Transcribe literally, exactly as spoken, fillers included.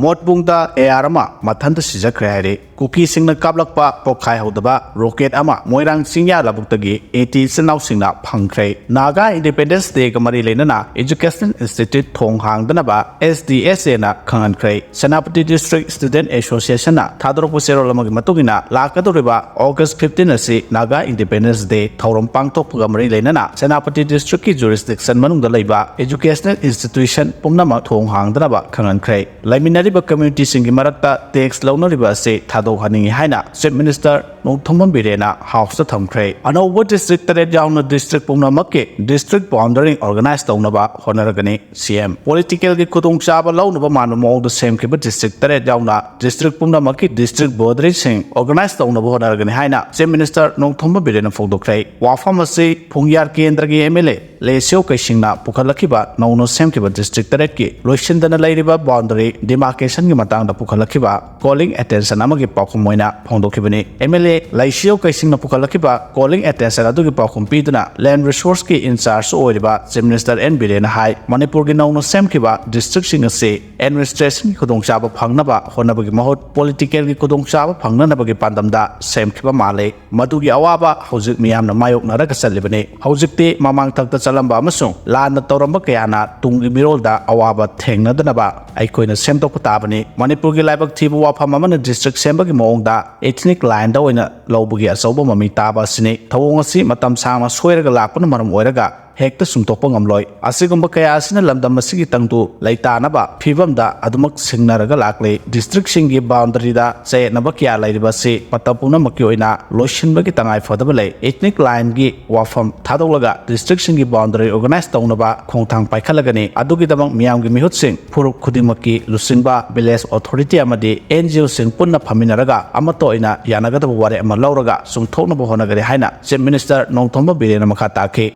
ꯃꯣꯠꯕꯨꯡꯗ A R ꯑꯃ ꯃꯊꯟꯇ ꯁꯤꯖꯈ꯭ꯔꯦ ꯍꯥꯏꯔꯤ꯫ ꯀꯨꯀꯤꯁꯤꯡꯅ ꯀꯥꯞꯂꯛꯄ ꯄꯣꯈꯥꯏꯍꯧꯗꯕ ꯔꯣꯀꯦꯠ ꯑꯃ ꯃꯣꯏꯔꯥꯡ ꯆꯤꯡꯌꯥ ꯂꯧꯕꯨꯛꯇꯒꯤ ꯑꯦ ꯇꯤ ꯏꯆꯤꯟ ꯏꯅꯥꯎꯁꯤꯡꯅ ꯐꯪꯈ꯭ꯔꯦ꯫ ꯅꯥꯒꯥ ꯏꯟꯗꯤꯄꯦꯟꯗꯦꯟꯁ ꯗꯦꯒ ꯃꯔꯤ ꯂꯩꯅꯅ ꯏꯖꯨꯀꯦꯁꯅꯦꯜ ꯏꯟꯁꯇꯤꯇ꯭ꯌꯨꯠ ꯊꯣꯡ ꯍꯥꯡꯗꯅꯕ ꯑꯦꯁ ꯗꯤ ꯑꯦꯁ ꯑꯦꯅ ꯈꯪꯍꯟꯈ꯭ꯔꯦ꯫ ꯁꯦꯅꯥꯄꯇꯤ ꯗꯤꯁꯇ꯭ꯔꯤꯛ ꯁ꯭ꯇꯨꯗꯦꯟꯠ ꯑꯦꯁꯣꯁꯤꯌꯦꯁꯟꯅ ꯊꯥꯗꯣꯔꯛꯄ ꯆꯦꯔꯣꯜ ꯑꯃꯒꯤ ꯃꯇꯨꯡ ꯏꯟꯅ, ꯂꯥꯛꯀꯗꯧꯔꯤꯕ ꯑꯣꯒꯁ ꯐꯤꯐꯇꯤꯟ ꯑꯁꯤ ꯅꯥꯒꯥ ꯏꯟꯗꯤꯄꯦꯟꯗꯦꯟꯁ ꯗꯦ ꯊꯧꯔꯝ ꯄꯥꯡꯊꯣꯛꯄꯒ ꯃꯔꯤ ꯂꯩꯅꯅ ꯁꯦꯅꯥꯄꯇꯤ ꯗꯤꯁꯇ꯭ꯔꯤꯛꯀꯤ ꯖꯨꯔꯤꯁꯗꯤꯛꯁꯟ ꯃꯅꯨꯡꯗ ꯂꯩꯕ ꯏꯖꯨꯀꯦꯁꯅꯦꯜ ꯏꯟꯁꯇꯤꯇ꯭ꯌꯨꯁꯟ ꯄꯨꯝꯅꯃꯛ ꯊꯣꯡ ꯍꯥꯡꯗꯅꯕ ꯈꯪꯍꯟꯈ꯭ꯔꯦ꯫ ꯂꯩꯃꯤꯟꯅꯔꯤꯕ ꯀꯝꯃ꯭ꯌꯨꯅꯤꯇꯤꯁꯤꯡꯒꯤ ꯃꯔꯛꯇ ꯇꯦꯛꯁ ꯂꯧꯅꯔꯤꯕ ꯑꯁꯤ ꯊꯥꯗꯣꯛꯍꯟꯅꯤꯡꯏ ꯍꯥꯏꯅ ꯆꯤꯐ ꯃꯤꯅꯤꯁꯇꯔ ꯅꯣꯡꯊꯣꯝꯕꯝ ꯕꯤꯔꯦꯟꯅ ꯍꯥꯎꯁꯇ ꯊꯝꯈ꯭ꯔꯦ꯫ ꯑꯅꯧꯕ ꯗꯤꯁꯇ꯭ꯔꯤꯛ ꯇꯔꯦꯠ ꯌꯥꯎꯅ ꯗꯤꯁꯇ꯭ꯔꯤꯛ ꯄꯨꯝꯅꯃꯛꯀꯤ ꯗꯤꯁꯇ꯭ꯔꯤꯛ ꯕꯥꯎꯟꯗꯔꯤ ꯑꯣꯔꯒꯅꯥꯏꯖ ꯇꯧꯅꯕ ꯍꯣꯠꯅꯔꯒꯅꯤ꯫ ꯁꯤ ꯑꯦꯝ ꯄꯣꯂꯤꯇꯤꯀꯦꯜꯒꯤ ꯈꯨꯗꯣꯡꯆꯥꯕ ꯂꯧꯅꯕ ꯃꯥꯟꯕ ꯃꯑꯣꯡꯗ ꯁꯦꯝꯈꯤꯕ ꯗꯤꯁꯇ꯭ꯔꯤꯛ ꯇꯔꯦꯠ ꯌꯥꯎꯅ ꯗꯤꯁꯇ꯭ꯔꯤꯛ ꯄꯨꯝꯅꯃꯛꯀꯤ ꯗꯤꯁꯇ꯭ꯔꯤꯛ ꯕꯥꯎꯟꯗꯔꯤꯁꯤꯡ ꯑꯣꯔꯒꯅꯥꯏꯖ ꯇꯧꯅꯕ ꯍꯣꯠꯅꯔꯒꯅꯤ ꯍꯥꯏꯅ ꯆꯤꯐ ꯃꯤꯅꯤꯁꯇꯔ ꯅꯣꯡꯊꯣꯝꯕꯝ ꯕꯤꯔꯦꯟꯅ ꯐꯣꯡꯗꯣꯛꯈ꯭ꯔꯦ꯫ ꯋꯥꯐꯝ ꯑꯁꯤ ꯐꯨꯡꯌꯥꯔ ꯀꯦꯟꯗ꯭ꯔꯒꯤ ꯑꯦꯝ ꯑꯦꯜ ꯑꯦ ꯂꯦꯁꯤꯌꯣ ꯀꯩꯁꯤꯡꯅ ꯄꯨꯈꯠꯂꯛꯈꯤꯕ ꯅꯧꯅ ꯁꯦꯝꯈꯤꯕ ꯗꯤꯁꯇ꯭ꯔꯤꯛ ꯇꯔꯦꯠꯀꯤ ꯂꯣꯏꯁꯤꯟꯗꯅ ꯂꯩꯔꯤꯕ ꯕꯥꯎꯟꯗꯔꯤ ꯗꯤꯃꯥꯔꯀꯦꯁꯟꯒꯤ ꯃꯇꯥꯡꯗ ꯄꯨꯈꯠꯂꯛꯈꯤꯕ ꯀꯣꯂꯤꯡ ꯑꯦꯇꯦꯟꯁꯟ ꯑꯃꯒꯤ ꯄꯥꯎꯈꯨꯝ ꯑꯣꯏꯅ ꯐꯣꯡꯗꯣꯛꯈꯤꯕꯅꯤ꯫ ꯑꯦꯝ ꯑꯦꯜ ꯑꯦ ꯂꯩꯁꯤꯌꯣ ꯀꯩꯁꯤꯡꯅ ꯄꯨꯈꯠꯂꯛꯈꯤꯕ ꯀꯣꯂꯤꯡ ꯑꯦꯇꯦꯟꯁꯟ ꯑꯗꯨꯒꯤ ꯄꯥꯎꯈꯨꯝ ꯄꯤꯗꯨꯅ ꯂꯦꯟ ꯔꯤꯁꯣꯔꯁꯀꯤ ꯏꯟꯆꯥꯔꯖ ꯑꯣꯏꯔꯤꯕ ꯆꯤꯐ ꯃꯤꯅꯤꯁꯇꯔ ꯑꯦꯟ ꯕꯤꯔꯦꯟꯅ ꯍꯥꯏ, ꯃꯅꯤꯄꯨꯔꯒꯤ ꯅꯧꯅ ꯁꯦꯝꯈꯤꯕ ꯗꯤꯁꯇ꯭ꯔꯤꯛꯁꯤꯡ ꯑꯁꯤ ꯑꯦꯗꯃꯤꯅꯤꯁꯇ꯭ꯔꯦꯁꯟꯒꯤ ꯈꯨꯗꯣꯡꯆꯥꯕ ꯐꯪꯅꯕ ꯍꯣꯠꯅꯕꯒꯤ ꯃꯍꯨꯠ ꯄꯣꯂꯤꯇꯤꯀꯦꯜꯒꯤ ꯈꯨꯗꯣꯡꯆꯥꯕ ꯐꯪꯅꯅꯕꯒꯤ ꯄꯥꯟꯗꯝꯗ ꯁꯦꯝꯈꯤꯕ ꯃꯥꯜꯂꯤ꯫ ꯃꯗꯨꯒꯤ ꯑꯋꯥꯕ ꯍꯧꯖꯤꯛ ꯃꯤꯌꯥꯝꯅ ꯃꯥꯌꯣꯛꯅꯔꯒ ꯆꯠꯂꯤꯕꯅꯤ꯫ ꯍꯧꯖꯤꯛꯇꯤ ꯃꯃꯥꯡ ꯊꯛꯇ ꯆꯠꯂꯝꯕ ꯑꯃꯁꯨꯡ ꯂꯥꯟꯅ ꯇꯧꯔꯝꯕ ꯀꯌꯥꯅ ꯇꯨꯡꯒꯤ ꯃꯤꯔꯣꯜꯗ ꯑꯋꯥꯕ ꯊꯦꯡꯅꯗꯅꯕ ꯑꯩꯈꯣꯏꯅ ꯁꯦꯝꯗꯣꯛꯄ ꯇꯥꯕꯅꯤ꯫ ꯃꯅꯤꯄꯨꯔꯒꯤ ꯂꯥꯏꯕꯛ ꯊꯤꯕ ꯋꯥꯐꯝ ꯑꯃꯅ ꯗꯤꯁꯇ꯭ꯔꯤꯛ ꯁꯦꯝꯕꯒꯤ ꯃꯑꯣꯡꯗ ꯏꯊꯅꯤꯛ ꯂꯥꯏꯟꯗ ꯑꯣꯏꯅ ꯂꯧꯕꯒꯤ ꯑꯆꯧꯕ ꯃꯃꯤ ꯇꯥꯕ ꯑꯁꯤꯅꯤ꯫ ꯊꯧꯑꯣꯡ ꯑꯁꯤ ꯃꯇꯝ ꯁꯥꯡꯅ ꯁꯣꯏꯔꯒ ꯂꯥꯛꯄꯅ ꯃꯔꯝ ꯑꯣꯏꯔꯒ ꯍꯦꯛꯇ ꯁꯨꯝꯇꯣꯛꯄ ꯉꯝꯂꯣꯏ꯫ ꯑꯁꯤꯒꯨꯝꯕ ꯀꯌꯥ ꯑꯁꯤꯅ ꯂꯝꯗꯝ ꯑꯁꯤꯒꯤ ꯇꯪꯗꯨ ꯂꯩꯇꯥꯅꯕ ꯐꯤꯕꯝꯗ ꯑꯗꯨꯃꯛ ꯁꯤꯡꯅꯔꯒ ꯂꯥꯛꯂꯤ꯫ ꯗꯤꯁꯇ꯭ꯔꯤꯛꯁꯤꯡꯒꯤ ꯕꯥꯎꯟꯗꯔꯤꯗ ꯆꯌꯦꯠꯅꯕ ꯀꯌꯥ ꯂꯩꯔꯤꯕ ꯑꯁꯤ ꯃꯇꯝ ꯄꯨꯝꯅꯃꯛꯀꯤ ꯑꯣꯏꯅ ꯂꯣꯏꯁꯤꯟꯕꯒꯤ ꯇꯉꯥꯏ ꯐꯗꯕ ꯂꯩ꯫ ꯏꯊꯅꯤꯛ ꯂꯥꯏꯟꯒꯤ ꯋꯥꯐꯝ ꯊꯥꯗꯣꯛꯂꯒ ꯗꯤꯁꯇ꯭ꯔꯤꯛꯁꯤꯡꯒꯤ ꯕꯥꯎꯟꯗꯔꯤ ꯑꯣꯔꯒꯅꯥꯏꯖ ꯇꯧꯅꯕ ꯈꯣꯡꯊꯥꯡ ꯄꯥꯏꯈꯠꯂꯒꯅꯤ꯫ ꯑꯗꯨꯒꯤꯗꯃꯛ ꯃꯤꯌꯥꯝꯒꯤ ꯃꯤꯍꯨꯠꯁꯤꯡ, ꯐꯨꯔꯨꯞ ꯈꯨꯗꯤꯡꯃꯛꯀꯤ ꯂꯨꯆꯤꯡꯕ, ꯚꯤꯂꯦꯖ ꯑꯣꯊꯣꯔꯤꯇꯤ ꯑꯃꯗꯤ ꯑꯦꯟ ꯖꯤ ꯑꯣꯁꯤꯡ ꯄꯨꯟꯅ ꯐꯝꯃꯤꯟꯅꯔꯒ ꯑꯃꯠꯇ ꯑꯣꯏꯅ ꯌꯥꯅꯒꯗꯕ ꯋꯥꯔꯦꯞ ꯑꯃ ꯂꯧꯔꯒ ꯆꯨꯝꯊꯣꯛꯅꯕ ꯍꯣꯠꯅꯒꯅꯤ ꯍꯥꯏꯅ ꯆꯤꯐ ꯃꯤꯅꯤꯁꯇꯔ ꯅꯣꯡꯊꯣꯝꯕꯝ ꯕꯤꯔꯦꯟꯅ ꯃꯈꯥ ꯇꯥꯈꯤ꯫